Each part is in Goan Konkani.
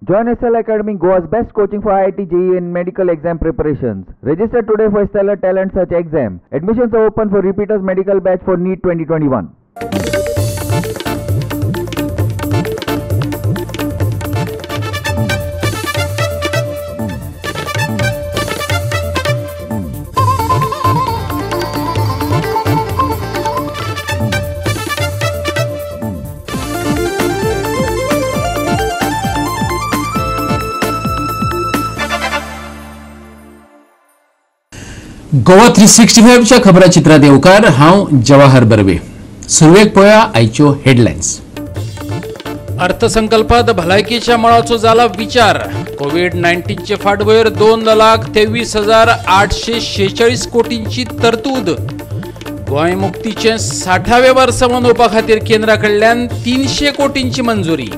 Join SL Academy, Goa's best coaching for IIT, JEE and medical exam preparations. Register today for Stellar Talent Search exam. Admissions are open for repeaters medical batch for NEET 2021. Goa 365च्या खबराचित्रात येवकार. हांव जवाहर बर्वे. सुरवेक पळया आयच्यो हेडलायन्स. अर्थसंकल्पात भलायकेच्या मळाचो जाला विचार. कोविड 19चे फाटभुंयेर 2,23,846 कोटींची तरतूद. गोंय मुक्तीचें 60वें वर्स मनोवपा खातीर केंद्रा कडल्यान 300 कोटींची मंजुरी.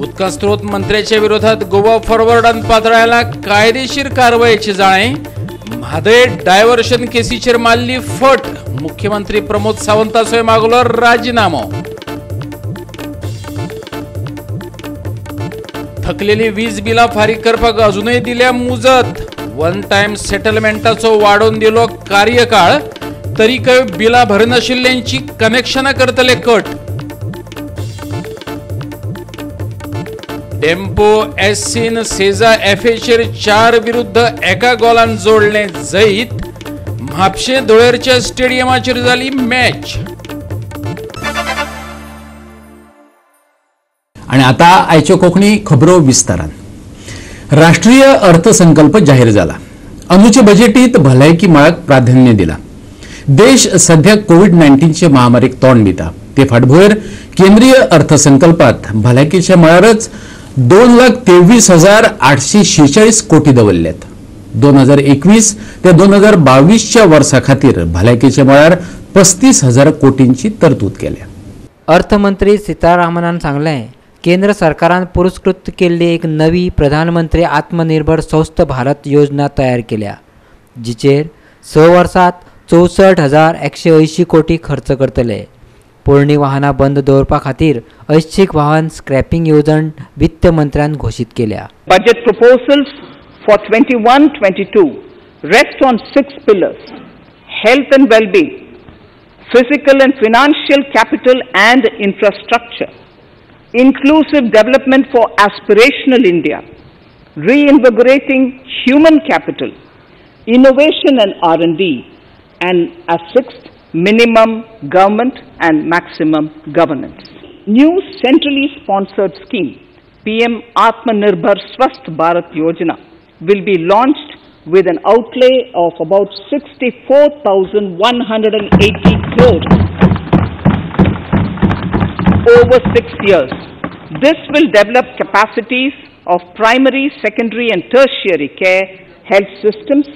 उदका स्रोत मंत्र्याच्या विरोधात गोवा फॉरवर्डान पातळायला कायदेशीर कारवायेचे जाळें. म्हादय डायव्हर्शन केसीचेर मारली फट. मुख्यमंत्री प्रमोद सावंताचोय मागलो राजीनामो. थकलेली वीज बिलां फारीक करपाक अजूनय दिल्या मुजत. वन टायम सेटलमेंटाचो वाडोवन दिलो कार्यकाळ. तरीकय बिलां भरनाशिल्ल्यांची कनेक्शनां करतले कट. डेम्पो एससीन सेजा एफएचेर 4-1 गोलान जोडलें जैत. म्हापशें धुळेरच्या स्टेडियमाचेर जाली मॅच. आणि आता आयच्यो कोंकणी खबरो विस्तारान. राष्ट्रीय अर्थसंकल्प जाहीर जाला. अंदूचे बजेटीत भलायकी मळाक प्राधान्य दिला. देश सध्या कोविड 19चे महामारीक तोंड दिता. ते फाटभुंयेर केंद्रीय अर्थसंकल्पात भलायकेच्या मळारच 2,23,846 कोटी दवरल्यात. 2021 ते 2022च्या वर्सा खातीर भलायकेच्या मळार 35,000 कोटींची तरतूद केल्या. अर्थमंत्री सीतारामनान सांगलें, केंद्र सरकारान पुरस्कृत केल्ली एक नवी प्रधानमंत्री आत्मनिर्भर स्वस्थ भारत योजना तयार केल्या, जिचेर 6 वर्सांत 64,180 कोटी खर्च करतले. पोरणी वाहनां बंद दवरपा खातीर ऐच्छिक वाहन स्क्रॅपिंग येवजण वित्त मंत्र्यान घोशीत केल्या. Budget proposals for 21-22 rest on 6 pillars: health and wellbeing, physical and financial capital and infrastructure, inclusive development for aspirational India, reinvigorating human capital, innovation and R&D, and as sixth, minimum government and maximum governance. New centrally sponsored scheme, PM Atmanirbhar Swasth Bharat Yojana, will be launched with an outlay of about 64,180 crores over 6 years. This will develop capacities of primary, secondary and tertiary care health systems,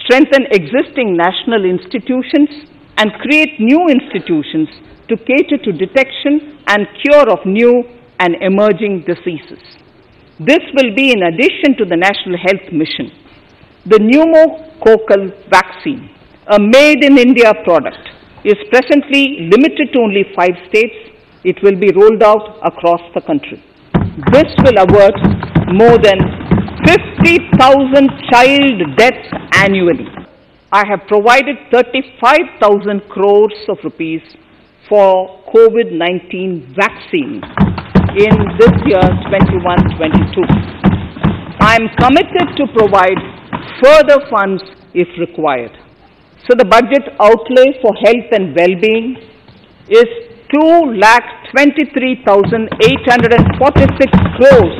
strengthen existing national institutions and create new institutions to cater to detection and cure of new and emerging diseases. This will be in addition to the National Health Mission. The pneumococcal vaccine, a made-in-India product, is presently limited to only 5 states. It will be rolled out across the country. This will avert more than 50,000 child deaths annually. I have provided 35,000 crores of rupees for COVID-19 vaccine in this year 21-22. I am committed to provide further funds if required. So the budget outlay for health and well-being is 2,23,846 crores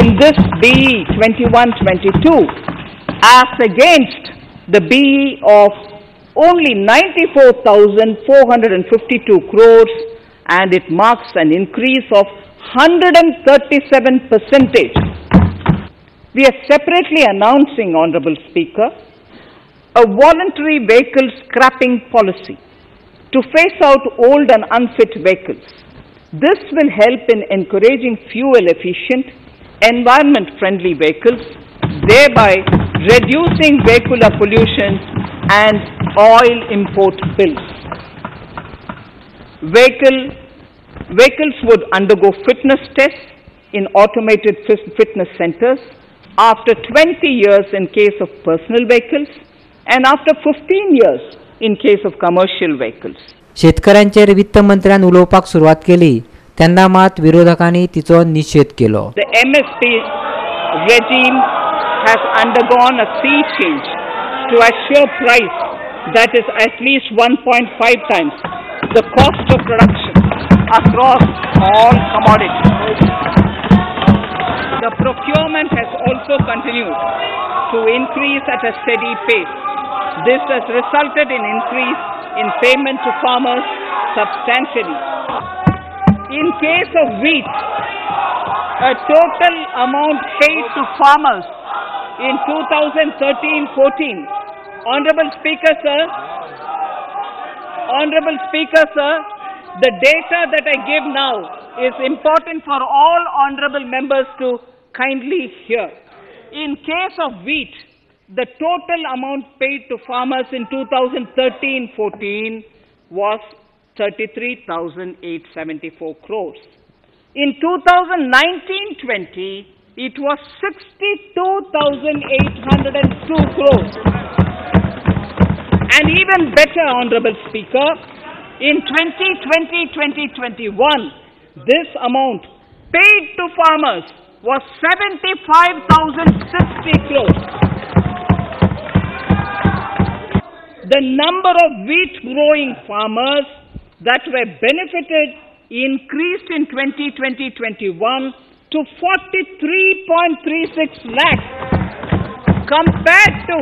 in this BE 21-22 as against the BE of only 94,452 crores, and it marks an increase of 137%. We are separately announcing, Honorable Speaker, a voluntary vehicle scrapping policy to phase out old and unfit vehicles. This will help in encouraging fuel-efficient, environment-friendly vehicles, thereby reducing vehicular pollution and oil import bills. Vehicle Vehicles would undergo fitness tests in automated fitness centers after 20 years in case of personal vehicles and after 15 years in case of commercial vehicles. शेतकऱ्यांचेर वित्त मंत्र्यान उलोवपाक सुरवात केली तेन्ना मात विरोधकांनी तिचो निशेध केलो. The MSP regime has undergone a sea change to assure price that is at least 1.5 times the cost of production across all commodities. The procurement has also continued to increase at a steady pace. This has resulted in increase in payment to farmers substantially. In case of wheat, a total amount paid to farmers in 2013-14, Honorable Speaker sir, the data that I give now is important for all honorable members to kindly hear. In case of wheat, the total amount paid to farmers in 2013-14 was 33,874 crores. In 2019-20, it was 62,802 crores. And even better, Honorable Speaker, in 2020-2021, this amount paid to farmers was 75,060 crores. The number of wheat growing farmers that were benefited increased in 2020-21 to 43.36 lakhs compared to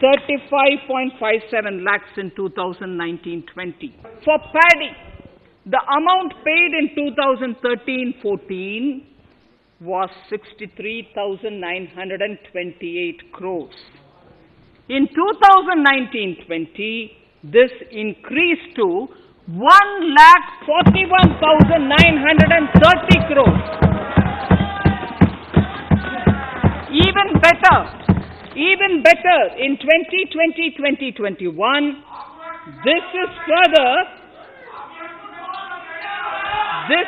35.57 lakhs in 2019-20. For paddy, the amount paid in 2013-14 was 63,928 crores. In 2019-20, this increased to 1,41,930 crores. Even better, in 2020-2021, this is further, this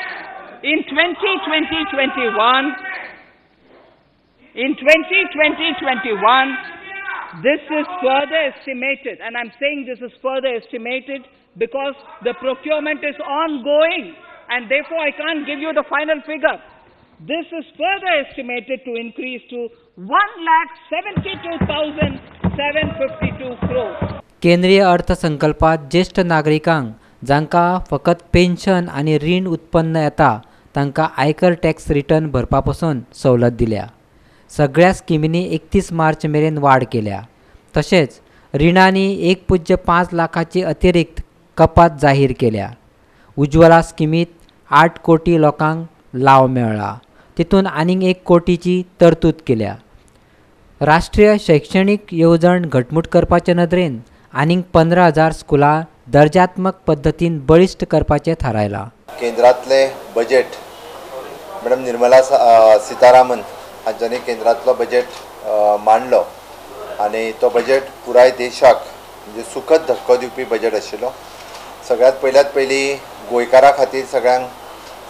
in 2020-2021, in 2020-21, this is further estimated, and I'm saying this is further estimated because the procurement is ongoing and therefore I can't give you the final figure. This is further estimated to increase to 1,72,752 crores. केंद्रीय अर्थसंकल्पात ज्येष्ठ नागरिकांक जांकां फकत पेन्शन आनी रीण उत्पन्न येता तांकां आयकर टॅक्स रिटर्न भरपा पसून सवलत दिल्या. सगळ्या स्किमींनी 31 मार्च मेरेन वाड केल्या. तशेंच रिणांनी 1.5 लाखाची अतिरिक्त कपात जाहीर केल्या. उज्ज्वला स्किमीत 8 कोटी लोकांक लाव मेळ्ळा, तितून आनीक 1 कोटीची तरतूद केल्या. राष्ट्रीय शैक्षणीक येवजण घटमूट करपाचे नदरेन आनीक 15,000 स्कुलां दर्जात्मक पद्दतीन बळिश्ट करपाचें थारायलां. केंद्रांतलें बजेट मॅडम निर्मला सीतारामन हांच्यांनी केंद्रांतलो बजेट मांडलो आनी तो बजेट पुराय देशाक म्हणजे सुखद धक्को दिवपी बजेट आशिल्लो. सगळ्यांत पयल्यात पयलीं गोंयकारां खातीर सगळ्यांक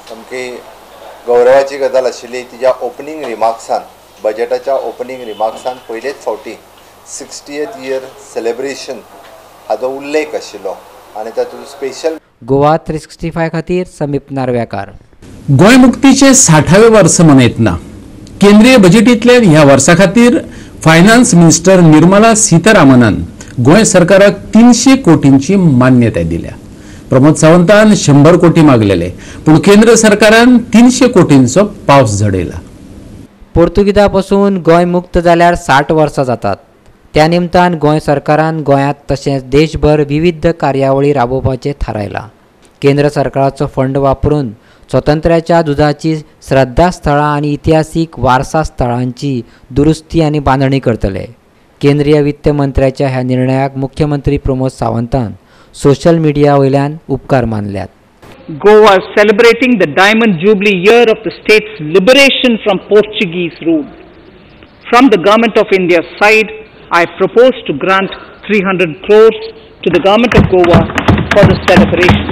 सामकी गौरवाची गजाल आशिल्ली तिच्या ओपनींग रिमार्क्सान, बजेटाच्या ओपनींग रिमार्क्सान पयलेच फावटी 60th year celebration हाचो उल्लेख आशिल्लो आनी तातूंत स्पेशल. गोवा 365 खातीर समीप नार्वेकार. गोंय मुक्तीचे 60वें वर्स मनयतना केंद्रीय बजेटींतल्यान ह्या वर्सा खातीर फायनान्स मिनिस्टर निर्मला सीतारामनान गोंय सरकाराक 300 कोटींची मान्यताय दिल्या. प्रमोद सावंतान 100 कोटी मागलेले, पूण केंद्र सरकारान 300 कोटींचो पावस झडयला. पोर्तुगीजा पसून गोंय मुक्त जाल्यार 60 वर्सां जातात. त्या निमतान गोंय सरकारान गोंयांत तशेंच देशभर विविध कार्यावळी राबोवपाचें थारायलां. केंद्र सरकाराचो फंड वापरून स्वातंत्र्याच्या झुजाची श्रद्धास्थळां आनी इतिहासीक वारसा स्थळांची दुरुस्ती आनी बांदणी करतले. केंद्रीय वित्त मंत्र्याच्या ह्या निर्णयाक मुख्यमंत्री प्रमोद सावंतान सोशल मिडिया वयल्यान उपकार मानल्यात. Goa is celebrating the Diamond Jubilee year of the state's liberation from Portuguese rule. From the Government of India's side, I propose to grant 300 crores to the Government of Goa for the celebration.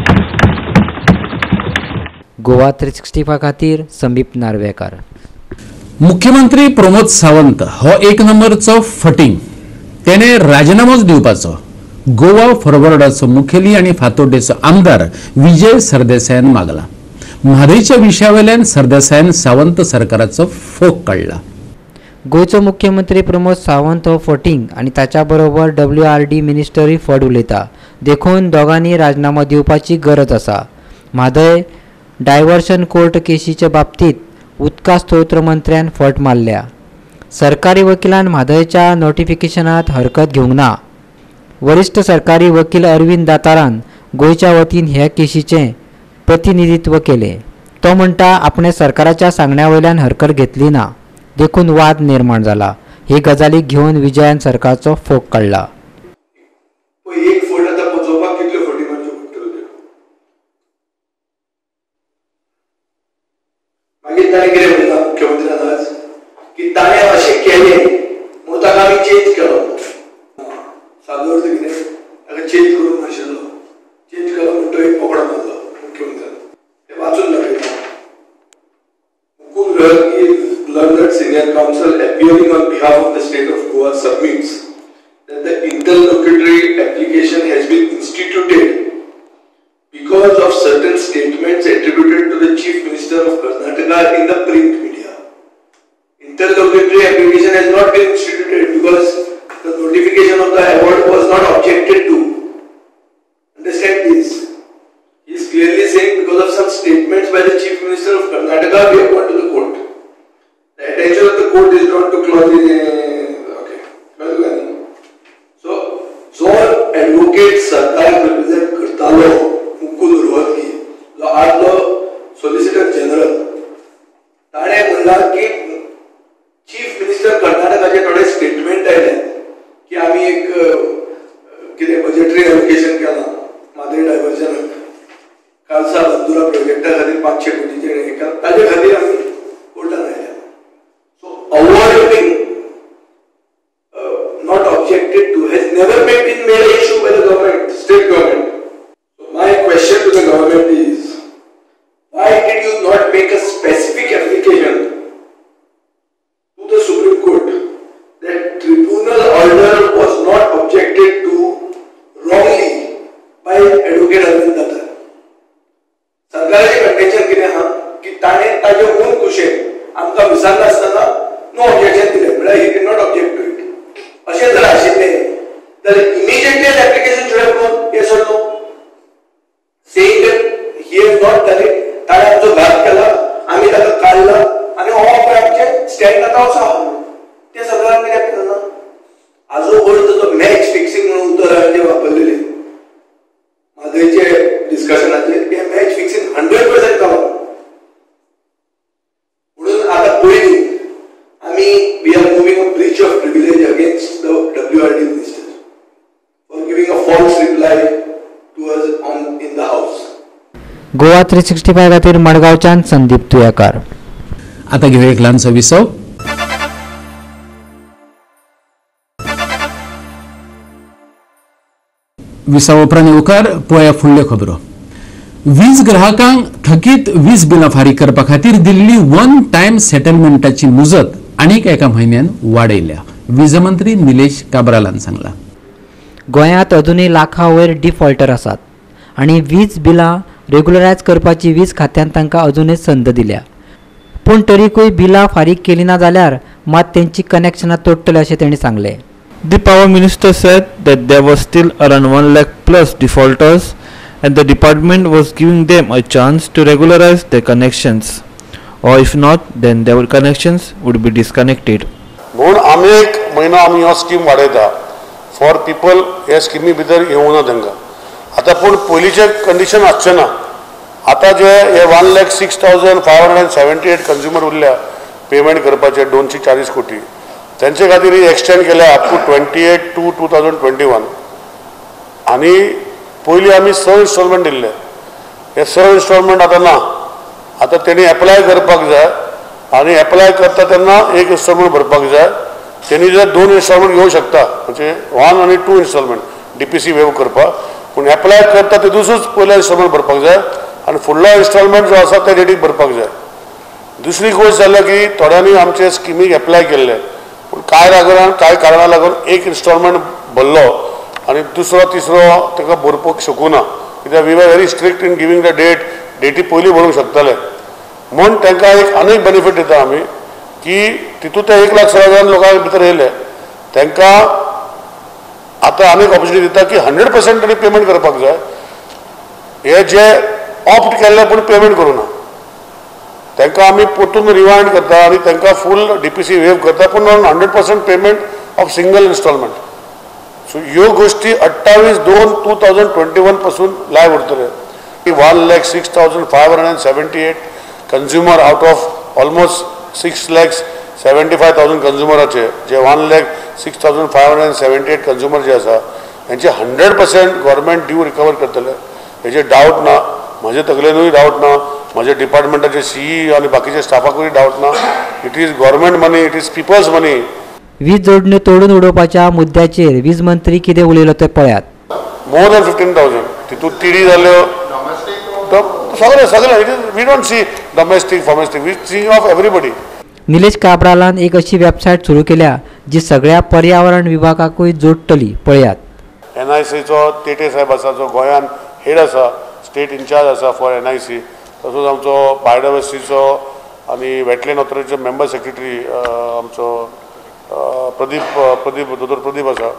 Goa 365 खातीर संदीप नार्वेकर. मुख्यमंत्री प्रमोद सावंत हो एक नंबरचो फटींग, तेणे राजिनामोच दिवपाचो. गोवा फॉरवर्डाचो मुखेली आनी फातोड्डेचो आमदार विजय सरदेसायान मागला. म्हादयच्या विशयावेल्यान सरदेसायान सावंत सरकाराचो फोग काडला. गोंयचो मुख्यमंत्री प्रमोद सावंत हो फटींग आनी ताच्या बरोबर WRD मिनिस्टरूय फट उलयता, देखून दोगांनी राजिनामो दिवपाची गरज आसा. म्हादय डायवर्शन कोर्ट केशीचे बाबतींत उदका स्त्रोत मंत्र्यान फट मारल्या. सरकारी वकिलान म्हादयच्या नोटिफिकेशनात हरकत घेवंक ना. वरिश्ठ सरकारी वकील अरविंद दातारान गोंयच्या वतीन हे केशीचें प्रतिनिधित्व केलें. तो म्हणटा आपणें सरकाराच्या सांगण्या वयल्यान हरकत घेतली ना, देखून वाद निर्माण जाला. ही गजाली घेवन विजयान सरकारचो फोग काडला. एक फट आतां पचोवपाक कितल्यो फटी मारच्यो पडटल्यो त्यो. मागीर ताणें कितें म्हणटा मुख्यमंत्र्यान आज की ताणें अशें केलें म्हणून ताका आमी चेंज केलो. सादो अर्थ कितें, ताका चेंज करूंक नाशिल्लो, चेंज केलो म्हण तो एक पकडो मारलो मुख्यमंत्र्यान. तें वाचून दाखयता. Mukul Rohatgi, learned senior counsel appearing on behalf of the state of Goa submits that the interlocutory application has been instituted because of certain statements attributed to the Chief Minister of Karnataka in the print media. Interlocutory application has not been instituted because the notification of the award was not objected to. Understand this. He is clearly saying because of some statements by the Chief Minister of Karnataka, we have gone to the court. The attention of the court is drawn to clause. Okay. So, जो advocate सरकार represent करतालो मुकुल रोहतगी, जो आदलो सोलिसिटर जनरल, ताणें म्हणलां की चीफ मिनिस्टर कर्नाटकाचे थोडे स्टेटमेंट आयले की आमी एक कितें बजेटरी एलोकेशन केलां म्हादय डायवर्जनाक, कालसा बंदुरा प्रोजेक्टा खातीर 500 कोटीचें हें केलां, ताजे खातीर आमी कोर्टान आयल्या. So award being not objected to has never been made an issue by the government, state government. So my question to the government is, why did you not make a specific application to the Supreme Court that tribunal order was not objected to wrongly by Advocate Arvind Datar? सरकाराचें कंटेन्शन कितें आहा की ताणें ताजे ओन कुशेन आमकां विचारनासतना नो ऑब्जेक्शन दिलें, म्हळ्यार he did not object to it. अशें जर आशिल्लें जाल्यार immediately an application should have gone, yes or no, saying that he has not done it, ताणें आमचो घात केला, आमी ताका काडला आनी हो पळय आमचें स्टँड आतां असो आहा म्हणून. तें सरकारान कित्याक केलें ना? आजो वयर ताचो मॅच फिक्सिंग म्हणून उतर हांवें जें वापरलेलें म्हादयचे डिस्कशनाचेर, हें मॅच फिक्सिंग 100% जालां. म्हणून आतां पयलीं आमी we are moving a breach of privilege against the WRD minister for giving a false reply to us on in the house. Goa 365 खातीर मडगांवच्यान संदीप तुयेकार. आता घेऊया एक ल्हानसो विसव. विसव उपरांत येवकार पळया फुडल्यो खबरो. वीज ग्राहकांक थकीत वीज बिलां फारीक करपा खातीर दिल्ली वन टायम सेटलमेंटाची मुजत आनीक एका म्हयन्यान वाडयल्या, वीज मंत्री निलेश काब्रालान सांगला. गोंयांत अजुनूय लाखां वयर डिफॉल्टर आसात आनी वीज बिलां रेगुलरायज करपाची वीज खात्यान तांकां अजुनूय संद दिल्या. पूण तरीकूय बिलां फारीक केली ना जाल्यार मात तेंची कनेक्शनां तोडटले अशें तेणी सांगलें. The power minister said that there was still around 1 lakh plus defaulters and the department was giving them a chance to regularize their connections, or if not, then their connections would be disconnected. म्हणून आमी एक म्हयनो आमी हो स्कीम वाडयता फॉर पिपल हे स्किमी भितर येवना तांकां. आतां पूण पयलींचें कंडिशन आसचें ना. आतां जे हे 1,06,578 कंज्युमर उरल्या पेमेंट करपाचे 240 कोटी, तेंचे खातीर एक्सटेंड केल्या अप टू 28/2/2021. आनी पयलीं आमी 6 इन्स्टॉलमेंट दिल्ले, हे 6 इन्स्टॉलमेंट आतां ना. आतां तेणी एप्लाय करपाक जाय आनी एप्लाय करता तेन्ना एक इन्स्टॉलमेंट भरपाक जाय. तेणी जर 2 इन्स्टॉलमेंट घेवंक शकता, म्हणजे 1 आनी 2 इन्स्टॉलमेंट DPC wave करपाक, पूण एप्लाय करता तेदूसच पयलो इन्स्टॉलमेंट भरपाक जाय आनी फुडलो इन्स्टॉलमेंट जो आसा त्या डेटीक भरपाक जाय. दुसरी गोश्ट जाल्या की थोड्यांनी आमचे स्किमीक एप्लाय केल्ले पूण कांय लागून कांय कारणां लागून एक इन्स्टॉलमेंट भरलो आनी दुसरो तिसरो ताका भरपाक शकूना, कित्याक we were very strict in giving the date, deity पयलीं भरूंक शकताले म्हूण तांकां एक आनीक बेनिफीट दिता आमी की तितूंत ते 1,16,000 लोकां भितर येयले तांकां आतां आनीक ऑपॉर्च्युनिटी दिता की 100% तांणी पेमेंट करपाक जाय. हे जे ऑप्ट केल्ले पूण पेमेंट करूं ना तांकां आमी परतून रिवायंड करता आनी तांकां फूल DPC wave करता पूण 100% payment of single instalment. So ह्यो गोश्टी 28/2/2021 पासून लायव उरतले. 1,06,578 consumer out of almost 6,75,000 कंज्युमराचे जे 1,06,578 कंज्युमर जे आसा हेंचे 100% गव्हर्मेंट ड्यू रिकवर करतले. हेजे डावट ना, म्हजे तकलेनूय डावट ना, म्हजे डिपार्टमेंटाचे सीई आनी बाकीचे स्टाफाकूय डावट ना. It is government money, it is people's money. वीज जोडण्यो तोडून उडोवपाच्या मुद्द्याचेर वीज मंत्री कितें उलयलो तें पळयात. मोर दॅन 15,000 तितूंत टिडी जाल्यो सगळे सगळे. It is we don't see domestic domestic, we see of everybody. Nilesh काब्रालान एक अशी वेबसायट सुरू केल्या जी सगळ्या पर्यावरण विभागाकूय जोडटली. पळयात. NICचो तेटे साहेब आसा जो गोंयान हेड आसा, स्टेट इन्चार्ज आसा फॉर NIC, तसोच आमचो बायोडायवर्सिटीचो आनी वेटलँड ऑथॉरिटीचो मेंबर सेक्रेटरी आमचो प्रदीप प्रदीप दोतोर प्रदीप आसा.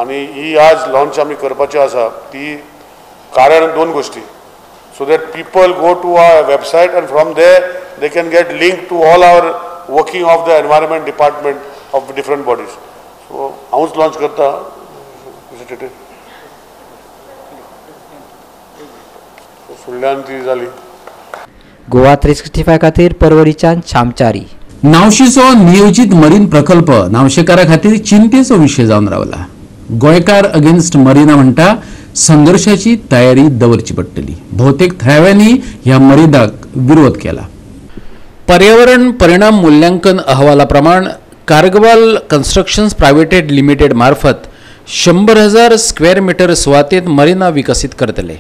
आनी ही आज लॉन्च आमी करपाची आसा ती कारण दोन गोश्टी, so that people go to our website and from there they can get link to all our working of the environment department of different bodies. So हांवूच launch करता. फुडल्यान ती जाली. गोवा 365 खातीर परवरीच्यान शामचारी. नावशीचो नियोजित मरीन प्रकल्प नावशेकारा खातीर चिंतेचो विशय जावन रावला. गोंयकार अगेन्स्ट मरिना म्हणटा संघर्शाची तयारी दवरची पडटली. भोवतेक थळाव्यांनी ह्या मरिनाक विरोध केला. पर्यावरण परिणाम मूल्यांकन अहवाला प्रमाण कारगवाल कन्स्ट्रक्शन्स प्रायव्हेटेड लिमिटेड मार्फत 100,000 स्क्वेअर मीटर सुवातेत मरिना विकसीत करतले.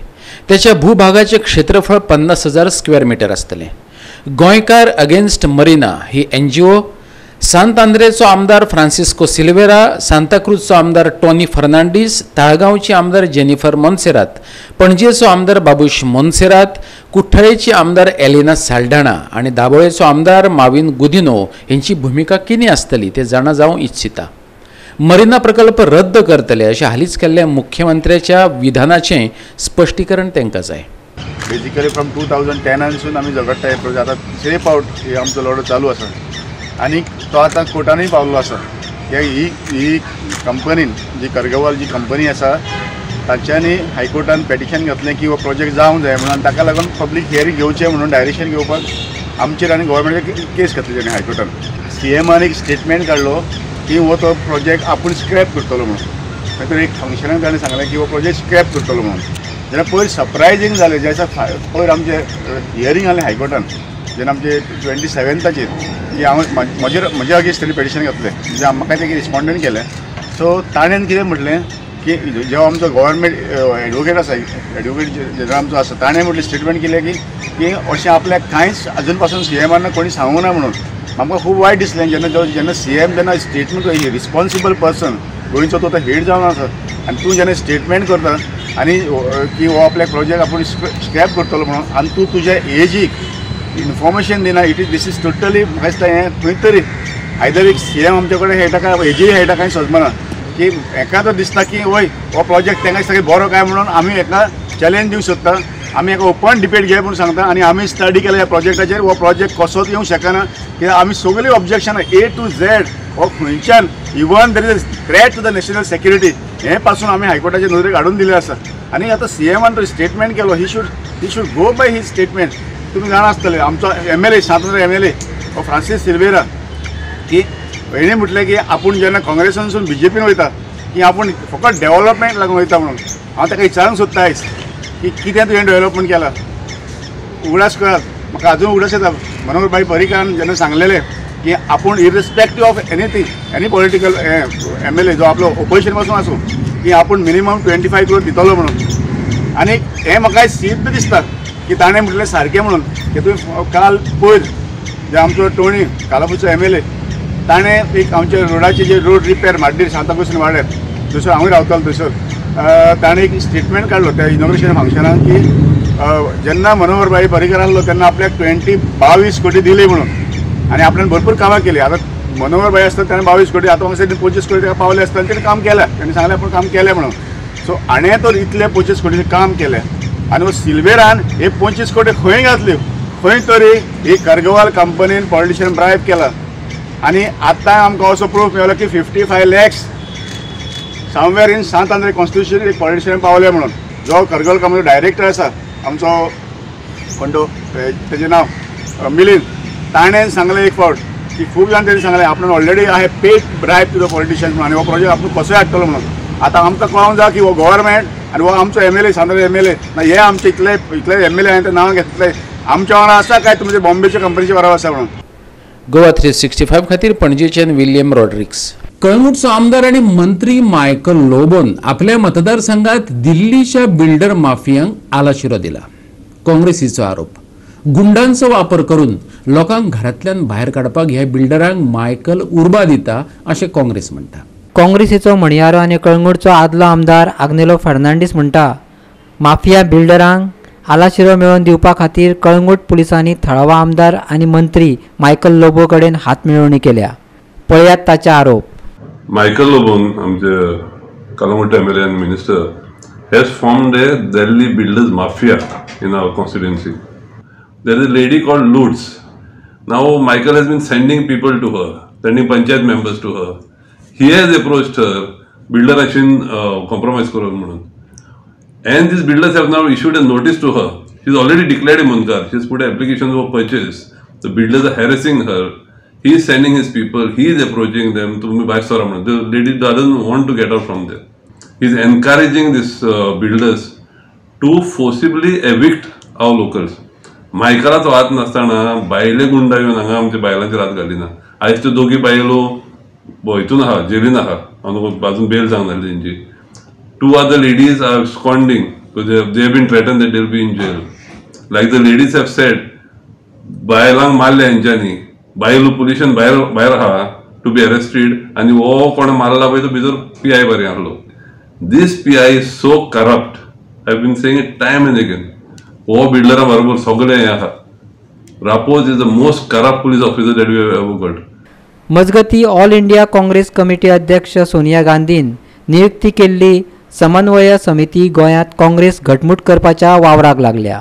त्याच्या भूभागाचे क्षेत्रफळ 50,000 स्क्वेअर मीटर आसतले. गोंयकार अगेन्स्ट मरिना ही NGO सांत आंद्रेचो आमदार फ्रांसिस्को सिल्वेरा, सांताक्रूजचो आमदार टॉनी फर्नांडीस, ताळगांवची आमदार जेनिफर मोन्सेरात, पणजेचो आमदार बाबूश मोन्सेरात, कुठ्ठाळेची आमदार एलिना साल्डाणा आनी दाबोळेचो आमदार माविन गुदिनो हेंची भुमिका कितें आसतली ते जाणा जावंक इत्सिता. मरिना प्रकल्प रद्द करतले अशें हालींच केल्ल्या मुख्यमंत्र्याच्या विधानाचें स्पश्टीकरण तांकां जाय. बेजिकली फ्रॉम 2010 आमी झगडटा हे प्रोजेक्ट. आतां तिसरे पावट हे आमचो लढो चालू आसा आनी तो आतां कोर्टानूय पावल्लो आसा. ही ही कंपनीन जी करगवाल जी कंपनी आसा तांच्यांनी हायकोर्टान पेटिशन घातलें की हो प्रोजेक्ट जावंक जाय म्हणून, आनी ताका लागून पब्लीक हियरींग घेवचें म्हणून डायरेक्शन घेवपाक आमचेर आनी गव्हर्मेंटाचेर केस घातली ताणें हायकोर्टान. सीएमान एक स्टेटमेंट काडलो की हो तो प्रोजेक्ट आपूण स्क्रॅप करतलो म्हणून. मागीर एक फंक्शनाक ताणें सांगलें की हो प्रोजेक्ट स्क्रॅप करतलो म्हणून. जेन्ना पयर सरप्रायजींग जालें, जे दिसा पयर आमचें हियरींग जालें हायकोर्टान जेन्ना आमचे 27ताचेर की हांव म्हजे अगेन्स्ट ताणें पेटिशन घातलें, म्हणजे म्हाका तें रिस्पोंडंट केलें. सो ताणें कितें म्हटलें की जेव्हा आमचो गव्हर्मेंट एडवोकेट आसा, एडवोकेट जनरल आमचो आसा, ताणें म्हटलें स्टेटमेंट केलें की की अशें आपल्याक कांयच अजून पासून सीएमान कोणी सांगूंक ना म्हणून. आमकां खूब वायट दिसलें जेन्ना जेन्ना सीएम जेन्ना स्टेटमेंट, रिस्पोन्सिबल पर्सन गोंयचो तो हेड जावन आसा आनी तूं जेन्ना स्टेटमेंट करता आनी की हो आपल्याक प्रोजेक्ट आपूण स्क्रॅप करतलो म्हणून आनी तूं तुज्या एजीक इन्फॉर्मेशन दिना, it is this is totally म्हाका दिसता हें खंय तरी आयदर एक सीएम आमचे कडेन खेळटा काय एजीय खेळटा कांय समजना की हेका तर दिसता की वय हो प्रोजेक्ट तांकां दिसता की बरो काय म्हणून आमी हेका चॅलेंज दिवंक सोदता, आमी हेका ओपन डिबेट घे म्हणून सांगता आनी आमी स्टडी केला ह्या प्रोजेक्टाचेर हो प्रोजेक्ट कसोच येवंक शकना कित्याक आमी सगळीं ऑब्जेक्शनां ए टू झेड हो खंयच्यान even there is a threat to the national security हें पासून आमी हायकोर्टाचे नदरेक हाडून दिलें आसा. आनी आतां सीएमान तो स्टेटमेंट केलो, he should go by his statement. तुमी जाणा आसतले आमचो MLA Santandre MLA हो फ्रांसीस सिल्वेरा की हेणें म्हटलें की आपूण जेन्ना काँग्रेसानसून बीजेपीन वयता की आपूण फकत डेवलपमेंट लागून वयता म्हणून. हांव ताका विचारूंक सोदता आयज की कितें तुवें डेवलपमेंट केलां, उगडास करात, म्हाका अजून उगडास येता मनोहर भाई पर्रीकारान जेन्ना सांगलेलें की आपूण irrespective of anything any political MLA जो आपलो ओपोजिशन पासून आसूं की आपूण मिनिमम 25 करोड दितलो म्हणून. आनी हें म्हाका सिद्ध दिसता की ताणें म्हटलें सारकें म्हणून की तुमी काल पयर जे आमचो टोणी कालापूरचो MLA ताणें एक आमच्या रोडाचे जे रोड रिपेर माड्डीर सांताक्रूज वाड्यार थंयसर हांवूय रावतालो थंयसर ताणें एक स्टेटमेंट काडलो त्या इनॉग्रेशन फंक्शनाक की जेन्ना मनोहर भाई पर्रीकर आसलो तेन्ना आपल्याक 22 कोटी दिली म्हणून आनी आपल्यान भरपूर कामां केली. आतां मनोहर भाई आसता ताणें 22 कोटी आतां म्हाका 25 कोटी ताका पावले आसता आनी तेणें काम केलें, तेणें सांगलें आपूण काम केलें म्हणून. सो हाणें तर इतले 25 कोटीचें काम केलें आनी सिल्वेरान हे 25 कोटी खंय घातल्यो, खंय तरी ही करगवाल कंपनीन पॉलिटिशियन ब्रायब केला. आनी आतां आमकां असो प्रूफ मेळ्ळो की 55 lakhs somewhere in Sant Andre constitution एक पॉलिटिशियन पावले म्हणून. जो करगवाल कंपनीचो डायरेक्टर आसा आमचो कोण तो तेजें नांव मिलिंद, ताणें सांगलें एक फावट की खूब जाण तेणें सांगलें आपणान already I have paid bribe to the politicians म्हणून आनी हो प्रोजेक्ट आपूण कसोय हाडटलो म्हणून. आतां आमकां कळोंक जाय की हो गव्हर्मेंट आनी हो आमचो MLA Sant Andre MLA ना, हे आमचे इतले इतले MLA हांवें तें नांव घेतलें आमच्या वांगडा आसा काय तुमचे बॉम्बेच्या कंपनीचे बरोबर आसा म्हणून. गोवा 365 खातीर पणजेच्यान विल्यम रॉड्रिक्स. कळंगूटचो आमदार आनी मंत्री मायकल लोबोन आपल्या मतदारसंघात दिल्लीच्या बिल्डर माफियांक आलाशिरो दिला. काँग्रेसीचो आरोप, गुंडांचो वापर करून लोकांक घरांतल्यान भायर काडपाक ह्या बिल्डरांक मायकल उर्बा दिता अशें काँग्रेस म्हणटा. काँग्रेसीचो म्हणयारो आनी कळंगूटचो आदलो आमदार आग्नेलो फर्नांडीस म्हणटा माफिया बिल्डरांक आलाशिरो मेळोवन दिवपा खातीर कळंगूट पुलिसांनी थळावा आमदार आनी मंत्री मायकल लोबो कडेन हात मेळोवणी केल्या. पळयात ताचे आरोप. मायकल लोबोन आमचे Calangute MLA and minister has formed a Delhi builders mafia in our constituency. There is a lady called Lutz. Now Michael has been sending people to her, sending panchayat members to her. He has approached her, builder ashin compromise karun म्हणून. And these builders have now issued a notice to her. She has already declared a munkar. She has put an application for purchase. The builders are harassing her. He is sending his people. He is approaching them. The lady doesn't want to get out from there. He is encouraging these builders to forcibly evict our locals. मायकलाचो हात नासतना बायले गुंडा येवन हांगा आमच्या बायलांचेर हात घालिना. आयज त्यो दोगी बायलो हितून आहा, जेलीन आहा, अजून बेल जावंक नासली तेंची. 2 other ladies are absconding because they have been threatened that they will be in jail. Like the ladies have said, बायलांक मारले हेंच्यांनी, बायलो पुलिशन भायर भायर आहा टू बी अरेस्टेड आनी हो कोण मारला पळय तो भितर PI बरें आहलो. This PI is so corrupt. I have been saying it time and again. हो बिल्डरा बरोबर सगळें हें आहा. Rapoz is the most corrupt police officer that we have ever got. मजगती ऑल इंडिया काँग्रेस कमिटी अध्यक्ष सोनिया गांधीन नियुक्ती केल्ली समन्वय समिती गोंयांत काँग्रेस घटमूट करपाच्या वावराक लागल्या.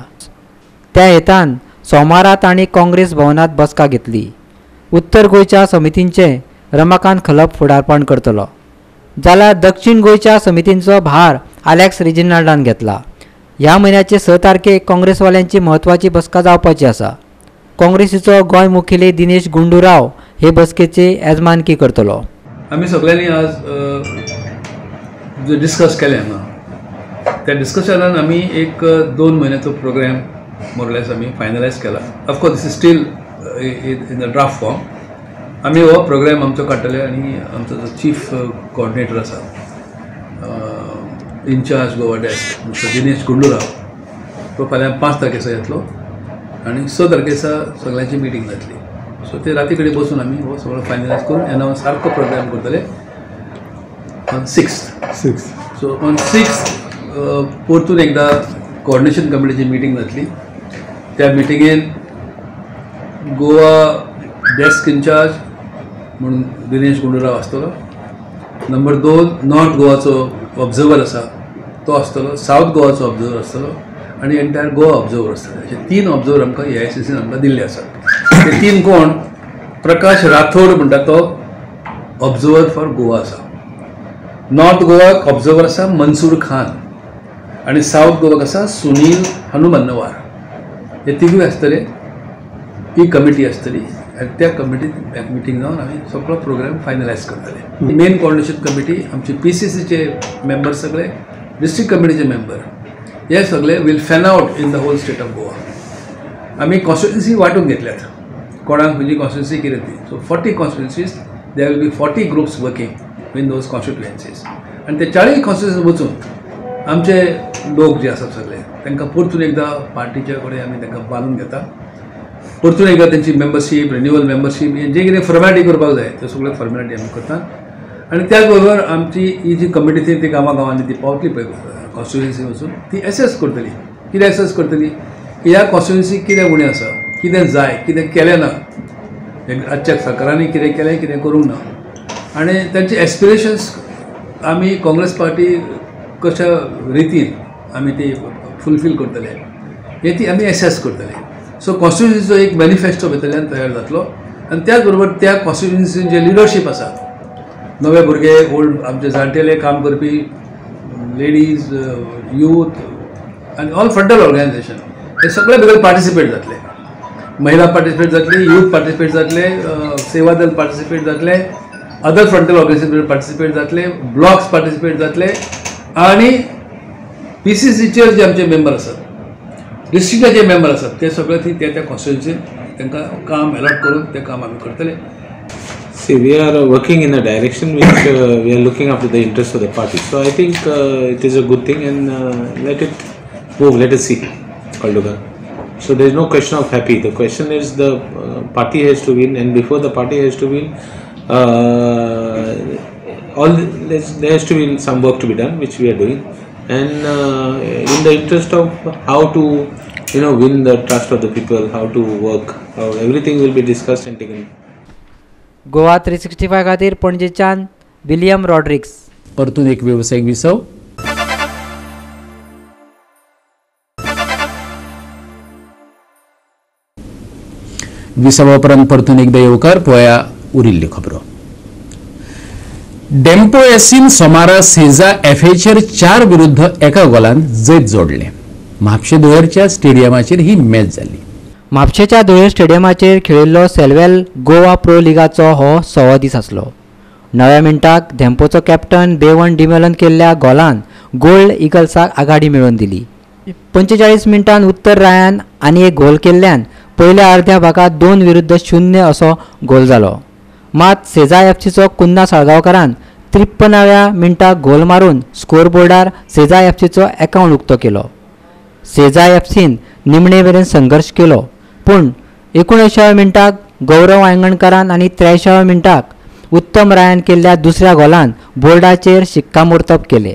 त्या हेतान सोमारा तांणी काँग्रेस भवनांत बसका घेतली. उत्तर गोंयच्या समितींचें रमाकांत खलप फुडारपण करतलो, जाल्यार दक्षिण गोंयच्या समितींचो भार आलेक्स रेजिनाल्डान घेतला. ह्या म्हयन्याचे 6 तारखेक काँग्रेसवाल्यांची म्हत्वाची बसका जावपाची आसा. काँग्रेसीचो गोंय मुखेली दिनेश गुंडूराव हे बसकेचे येजमानकी करतलो. आमी सगळ्यांनी आज जे डिस्कस केलें हांगा त्या डिस्कशनान आमी एक 2 म्हयन्याचो प्रोग्राम मोरलेस आमी फायनलायज केला. Of course this is still in the draft form. आमी हो प्रोग्राम आमचो काडटले आनी आमचो जो चीफ कोऑर्डिनेटर आसा in-charge Goa desk mister Dinesh Gundu Rao तो फाल्यां 5 तारखेचा येतलो आनी 6 तारखेचा सगळ्यांची मिटींग जातली. सो ते राती कडेन बसून आमी हो सगळो फायनलायज करून एनावन्स सारको प्रोग्राम करतले on 6th. So on 6th परतून एकदां कोऑर्डिनेशन कमिटीची मिटींग जातली. त्या मिटिंगेन गोवा डेस्क इनचार्ज म्हणून दिनेश गुंडूराव आसतलो, नंबर 2 नॉर्थ गोवाचो ऑब्जर्वर आसा तो आसतलो, सावथ गोवाचो ऑब्जर्वर आसतलो आनी एंटायर गोवा ऑब्जर्वर आसतले. अशे 3 ऑब्जर्वर आमकां AICCन आमकां दिल्ले आसात. ते 3 कोण? प्रकाश राठोड म्हणटा तो ऑब्जर्वर फॉर गोवा आसा, नॉर्थ गोवाक ऑब्जर्वर आसा मनसूर खान आनी सावथ गोवाक आसा सुनील हनुमन्नवार. हे तिगूय आसतले, ही कमिटी आसतली आनी त्या कमिटीत मिटींग जावन आमी सगळो प्रोग्राम फायनलायज करतले. मेन कोऑर्डिनेशन कमिटी आमचे PCCचे मेंबर सगळे, डिस्ट्रिक्ट कमिटीचे मेंबर हे सगळे will fan out in the whole state of Goa. आमी कॉन्स्टिट्युन्सी वांटून घेतल्यात, कोणाक खंयची कॉन्स्टिट्युन्सी कितें ती. So 40 constituencies, there will be 40 groups working in those constituencies आनी ते 40 कॉन्स्टिट्युन्सीज वचून आमचे लोक जे आसात सगळे तांकां परतून एकदां पार्टीच्या कडेन आमी तांकां बांदून घेता. परतून एकदां तेंची मेंबरशीप, रिन्युअल मेंबरशीप, जे कितें फॉर्मेलिटी करपाक जाय त्यो सगळ्यो फॉर्मेलिटी आमी करतात. आनी त्याच बरोबर आमची ही जी कमिटी ती गांवा गांवांनी ती पावतली पळय कॉन्स्टिट्युएन्सी वचून ती एसेस करतली. कितें एसेस करतली की ह्या कॉन्स्टिट्युएन्सी कितें उणें आसा, कितें जाय, कितें केलें ना, आजच्या सरकारांनी कितें केलें, कितें करूंक ना, आनी तांचे एस्पिरेशन्स आमी काँग्रेस पार्टी कशा रितीन आमी ती फुलफील करतले हे ती आमी एसेस करतले. सो कॉन्स्टिट्युएन्सीचो एक मॅनिफेस्टो भितरल्यान तयार जातलो आनी त्याच बरोबर त्या कॉन्स्टिट्युएन्सीन जे लिडरशीप आसा, नवे भुरगे, ओल्ड आमचे जाणटेले, काम करपी लेडीज, यूथ आनी ऑल फ्रंटल ऑर्गनायझेशन हे सगळे भितर पार्टिसिपेट जातले. महिला पार्टिसिपेट जातली, यूथ पार्टिसिपेट जातले, सेवा दल पार्टिसिपेट जातले, अदर फ्रंटल ऑर्गनायझेशन पार्टिसिपेट जातले, ब्लॉक्स पार्टिसिपेट जातले आनी पी सी सीचेर जे आमचे मेंबर आसात, डिस्ट्रिक्टाचे मेंबर आसात ते सगळे ती त्या त्या कॉन्स्टिट्युएन्सीन तांकां काम अलॉट करून तें काम आमी करतले. See, we are working in a direction which we are looking after the interests of the party. So I think it is a good thing and let it move, let us see, Kalduga. So there is no question of happy. The question is the party has to win, and before the party has to win, there has to be some work to be done, which we are doing, and in the interest of how to, you know, win the trust of the people, how to work, how everything will be discussed and taken. Goa 365 खातीर पणजेच्यान विलियम रॉड्रिक्स. परतून एक वेवसायीक विसव. विसवा उपरांत परतून एकदा येवकार. पळया उरिल्ल्यो खबरो. डेम्पो एसीन सोमारा सेजा एफएचेर 4-1 गोलान जैत जोडलें. म्हापशें दुयेरच्या स्टेडियमाचेर ही मॅच जाली. म्हापशेच्या दुयेर स्टेडियमाचेर खेळिल्लो सेल्वेल गोवा प्रो लिगाचो हो 100वो दीस आसलो. 9व्या मिनटाक धेंपोचो कॅप्टन बेवन डिमेलन केल्ल्या गोलान गोल्ड इगल्साक आघाडी मेळोवन दिली. 45 मिनटान उत्तर रायान आनी एक गोल केल्ल्यान पयल्या अर्ध्या भागात 2-0 असो गोल जालो. मात सेजा एफसीचो कुन्ना साळगांवकारान 53व्या मिनटाक गोल मारून स्कोर बोर्डार सेजा एफसीचो एकाउंट उक्तो केलो. सेजा एफसीन निमणे मेरेन संघर्श केलो, पूण 89व्या मिनटाक गौरव आंगणकारान आनी 83व्या मिनटाक उत्तम रायान केल्ल्या दुसऱ्या गोलान बोर्डाचेर शिक्कामोर्तब केले.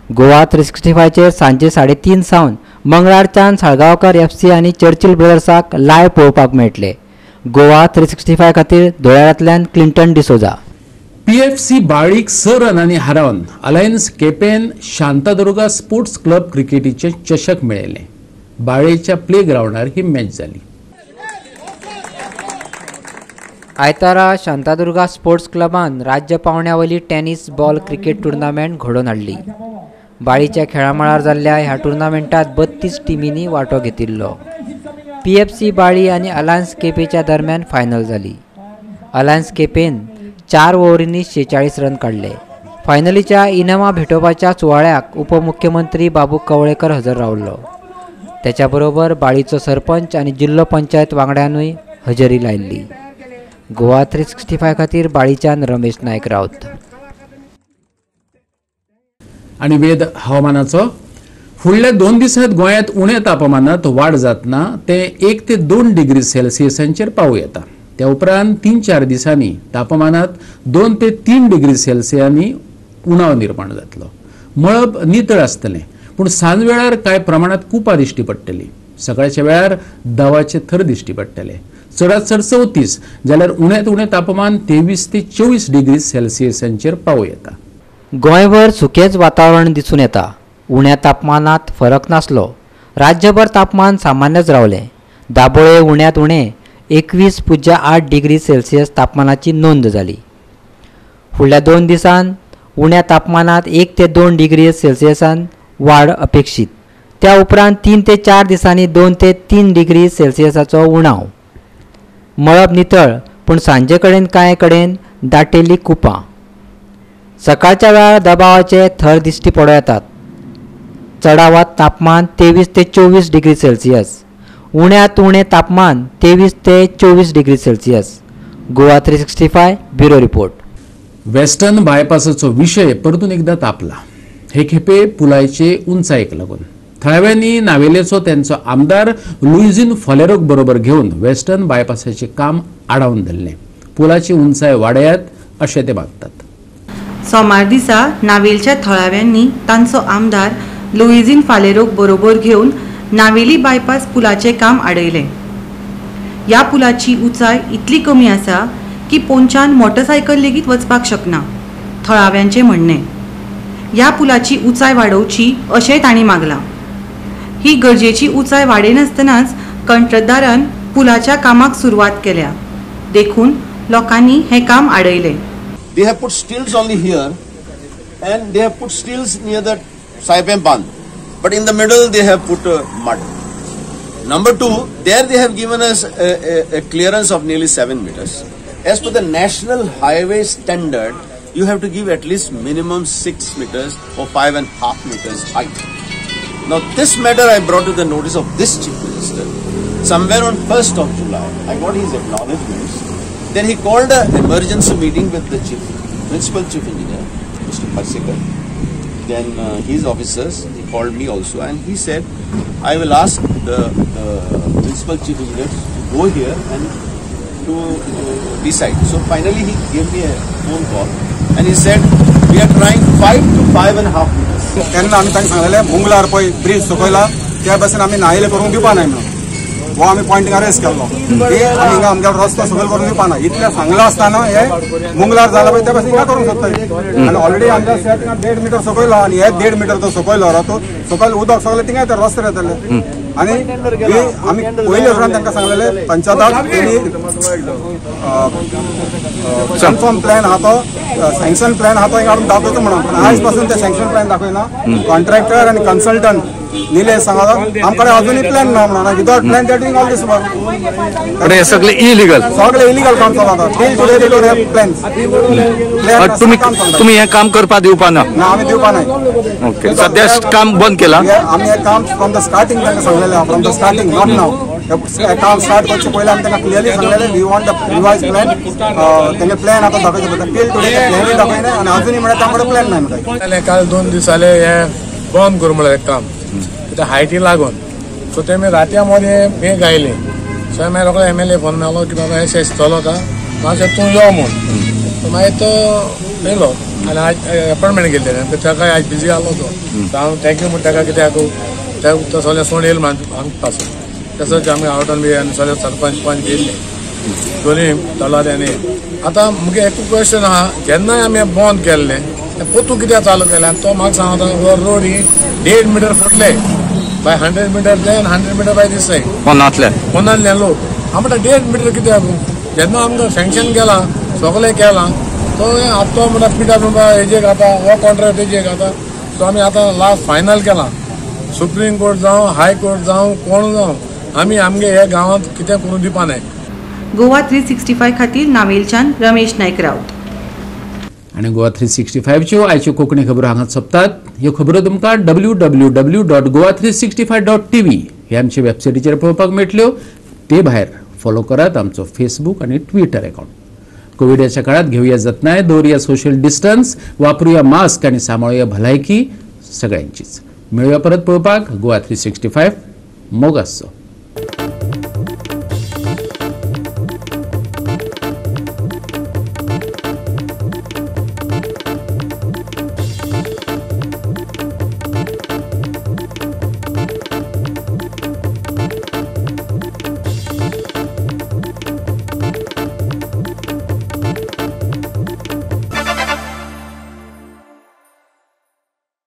गोवा 365चेर सांजे 3:30 सावन मंगळारच्यान साळगांवकर एफसी आनी चर्चिल ब्रदर्साक लायव्ह पळोवपाक मेळटले. गोवा 365 खातीर धुळेरांतल्यान क्लिंटन डिसोजा. पीएफसी बाळीक 6 रनांनी हारोवन अलायन्स केपेन शांतादुर्गा स्पोर्ट्स क्लब क्रिकेटीचें चषक मेळयलें. बाळेच्या प्ले ग्रावंडार ही मॅच जाली. आयतारा शांतादुर्गा स्पोर्ट्स क्लबान राज्य पावंड्या वयली टेनिस बॉल क्रिकेट टुर्नामेंट घडोवन हाडली. बाळीच्या खेळामळार जाल्ल्या ह्या टुर्नामेंटात 32 टिमींनी वांटो घेतिल्लो. पीएफसी बाळी आनी अलायन्स केपेच्या दरम्यान फायनल जाली. अलायन्स केपेन 4 ओव्हरींनी 46 रन काडले. फायनलीच्या इनामां भेटोवपाच्या सुवाळ्याक उपमुख्यमंत्री बाबू कवळेकर हजर रावलो. त्याच्या बरोबर बाळीचो सरपंच आनी जिल्लो पंचायत वांगड्यानूय हजेरी लायिल्ली. गोवा 365 खातीर बाळीच्यान रमेश नायक राऊत. आनी वेद हवामानाचो. फुडल्या 2 दिसांत गोंयांत उण्या तापमानांत वाड जातना ते 1 ते 2 डिग्री सेल्सियसांचेर पावूं येता. त्या उपरांत 3-4 दिसांनी तापमानांत 2 ते 3 डिग्री सेल्सियांनी उणाव निर्माण जातलो. मळब नितळ आसतलें, पूण सांजवेळार कांय प्रमाणांत कुपां दिश्टी पडटली. सकाळच्या वेळार दवाचे थर दिश्टी पडटले. चडांत चड 34 जाल्यार उण्यांत उणें तापमान 23 ते 24 डिग्री सेल्सियसांचेर पावूं येता. गोंयभर सुकेंच वातावरण दिसून येता. उण्या तापमानांत फरक नासलो. राज्यभर तापमान सामान्यच रावलें. दाबोळे उण्यांत उणें 21.8 डिग्री सेल्सियस तापमानाची नोंद जाली. फुडल्या 2 दिसांत उण्या तापमानांत 1 ते 2 डिग्री सेल्सियसान वाड अपेक्षीत. त्या उपरांत 3 ते 4 दिसांनी 2 ते 3 डिग्री सेल्सियसाचो उणाव. मळब नितळ, पूण सांजे कडेन कांय कडेन दाटेल्ली कुपां. सकाळच्या वेळार दबावाचे थर दिश्टी पडूं येतात. चडावत तापमान 23 ते 24 डिग्री सेल्सियस, उण्यांत उणें तापमान 23 ते 24 degree Celsius. Goa 365 bureau report. Western बायपासाचो विशय परतून एकदा तापला. हे खेपे पुलाचे उंचायेक लागून थळाव्यांनी नावेलेचो त्यांचो आमदार लुईझिन फालेरोक बरोबर घेवन वेस्टर्न बायपासाचे काम आडावन धरलें. पुलाची उंचाय वाडयात अशें ते मागतात. सोमार दिसा नावेलच्या थळाव्यांनी तांचो आमदार लुईझिन फालेरोक बरोबर घेवन नावेली बायपास पुलाचें काम आडयलें. ह्या पुलाची उंचाय इतली कमी आसा की पोंच्यान मोटरसायकल लेगीत वचपाक शकना, थळाव्यांचें म्हणणें. ह्या पुलाची उंचाय वाडोवची अशेंय तांणी मागलां. ही गरजेची उंचाय वाडयनासतनाच कंत्राटदारान पुलाच्या कामाक सुरवात केल्या, देखून लोकांनी हें काम आडयलें. They have put stilts only here and they have put stilts near the Saipem Band, but in the middle they have put mud. Number two, there they have given us a clearance of nearly 7 meters. As per the national highway standard, you have to give at least minimum 6 meters or 5.5 meters height. Now this matter I brought to the notice of this Chief Minister. Somewhere on 1st of July, I got his acknowledgements. Then he called an emergency meeting with the Principal Chief Engineer, Mr. Parsekar. Then his officers, he called me also, and he said, I will ask the Principal Chief Engineer to go here and to decide. So finally he gave me a phone call and he said, we are trying 5 to 5.5 meters. तेन्ना आमी तांकां सांगलेलें मुंगलार पळय ब्रीज सकयला त्या भाशेन आमी नायले करूंक दिवपा नाय म्हणून हो आमी पॉयंट अरेस्ट केल्लो की आमी हिंगा आमच्या रस्तो सकयल करूंक दिवपा ना. इतलें सांगलां आसतना हे मुंगलार जाला पळय त्या भाशेन हिंगा करूंक सोदता आनी ऑलरेडी आमच्या शेत 1.5 मिटर सकयलो आनी हे 1.5 मिटर तो सकयलो तो सकयल उदक सगळें थिंगा येता रस्ते येतले. आनी आमी पयले उपरांत तांकां सांगलेलें पंचायताक तेणी कन्फर्म प्लॅन आहा तो सँक्शन प्लॅन आहा तो हिंगा हाडून दाखयता म्हणून, पूण आयज पासून ते सँक्शन प्लॅन दाखयना. कॉन्ट्रॅक्टर आनी कन्सल्टंट निलेश सांगा आमकडे अजूनही प्लॅन ना म्हणून, without plan they doing all this work. हे सगळे इलिगल, सगळे इलिगल काम चलता. Till today they don't have plans. तुम्ही हे काम करपा दिवपा ना? ना, आमी दिवपा नाही. ओके, सध्या काम बंद केला आमी. हे काम फ्रॉम the starting तांकां सांगलेलें, from the starting not now. हे काम स्टार्ट करचे पयलीं आमी तांकां क्लियरली सांगलेलें we want the revise plan. तेंगे प्लॅन आतां दाखयचे पडटा. टील टुडे प्लॅनूय दाखयना आनी अजूनय म्हळ्यार तांकडे प्लॅन ना म्हणटा. काल 2 दीस जाले हे बंद करूं म्हळ्यार काम हायटी लागून. सो तेमी रातया मदें मेघ आयले. सो मागीर रोखडो एम एल ए फोन मेळ्ळो की बाबा हें चलता मातशें तूं यो म्हूण. सो मागीर तो येयलो आनी आयज एपॉयंटमेंट केली तेणें, ताका आयज बिजी आहलो तो. हांव thank you म्हूण ताका कित्याक तो सगळें सोड येयलो आमचे पासून. तसोच आमी आवटन बी आनी सगळे सरपंच पंच येयल्ले दोनूय तलारी. आनी आतां मुगे एक क्वेश्चन आहा, जेन्नाय आमी बंद केल्लें तें पोतून कित्याक चालू केलें? आनी तो म्हाका सांगता हो रोड ही 1.5 मिटर फुटले by 100 meter then 100 meter by this side. पोनांतल्यान लोक हांव म्हणटा 1.5 मिटर कित्याक? जेन्ना आमकां सँक्शन केलां सगळें केलां तो आतां तो म्हणटा पिटा हेजेक आतां हो कॉन्ट्रॅक्ट हेजेक आतां. सो आमी आतां लास्ट फायनल केलां. सुप्रीम कोर्ट जावं हाय कोर्ट जावं कोण जावं आमी आमगे ह्या गांवांत कितें करूं दिवपा नाय. गोवा 365 खातीर नावेलच्यान रमेश नायक राऊत. आनी गोवा 365च्यो आयच्यो कोंकणी खबरो हांगा सोंपतात. ह्यो खबरो तुमकां www.goa365.tv हे आमचे वेबसायटीचेर पळोवपाक मेळटल्यो. ते भायर फॉलो करात आमचो फेसबूक आनी ट्विटर अकावंट. कोविडाच्या काळात घेवया जतनाय, दवरुया सोशल डिस्टन्स, वापरुया मास्क आनी सांबाळुया भलायकी सगळ्यांचीच. मेळुया परत पळोवपाक गोवा 365. मोग आसचो.